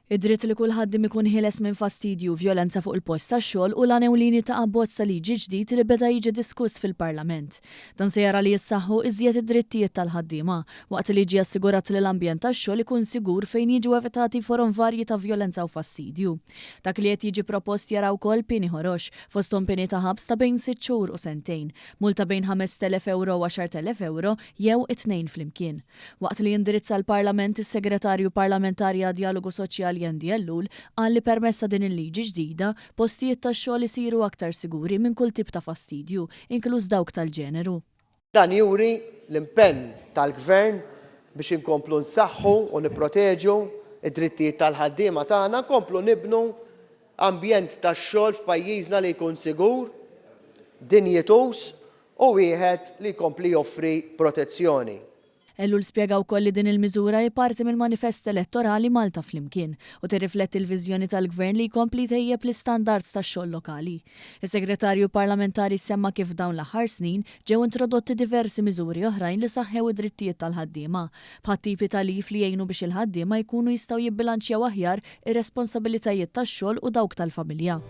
Id-dritt li kull ħaddiem ikun ħieles minn fastidju u vjolenza fuq il-post tax-xogħol hu l-għan ewlieni ta' abbozz ta' liġi ġdid li beda jiġi diskuss fil-Parlament. Dan se jara li jissaħħu iżjed id-drittijiet tal-ħaddiema, waqt li jiġi assigurat li l-ambjent tax-xogħol ikun sigur fejn jiġu evitati forom varji ta' vjolenza u fastidju. Dak li qed jiġi propost jara wkoll pieni ħorox, fosthom pieni ta' ħabs ta' bejn sitt xhur u sentejn, multa bejn 5,000 ewro u 10,000 ewro jew it-tnejn flimkien. Waqt li indirizza l-Parlament, is-Segretarju Parlamentari għad-Djalogu Soċjali Andy Ellul qal li permezz ta' din il-liġi ġdida, postijiet tax-xogħol isiru aktar siguri minn kull tip ta' fastidju, inkluż dawk tal-ġeneru. Dan juri l-impenn tal-Gvern biex inkomplu nsaħħu u nipproteġu d-drittijiet tal-ħaddiema tagħna, nkomplu nibnu ambjent tax-xogħol f'pajjiżna li jkun sigur, dinjituż u wieħed li jkompli joffri protezzjoni. Ellul spjega wkoll li din il-miżura hi parti mill-manifest elettorali Malta Flimkien u tirrifletti l-viżjoni tal-Gvern li jkompli jtejjeb l-istandards tax-xogħol lokali. Is-Segretarju Parlamentari semma kif f'dawn l-aħħar snin ġew introdotti diversi miżuri oħrajn li saħħew id-drittijiet tal-ħaddiema, bħat-tipi ta' leave li jgħinu biex il-ħaddiema jkunu jistgħu jibbilanċjaw aħjar ir-responsabilitajiet tax-xogħol u dawk tal-familja.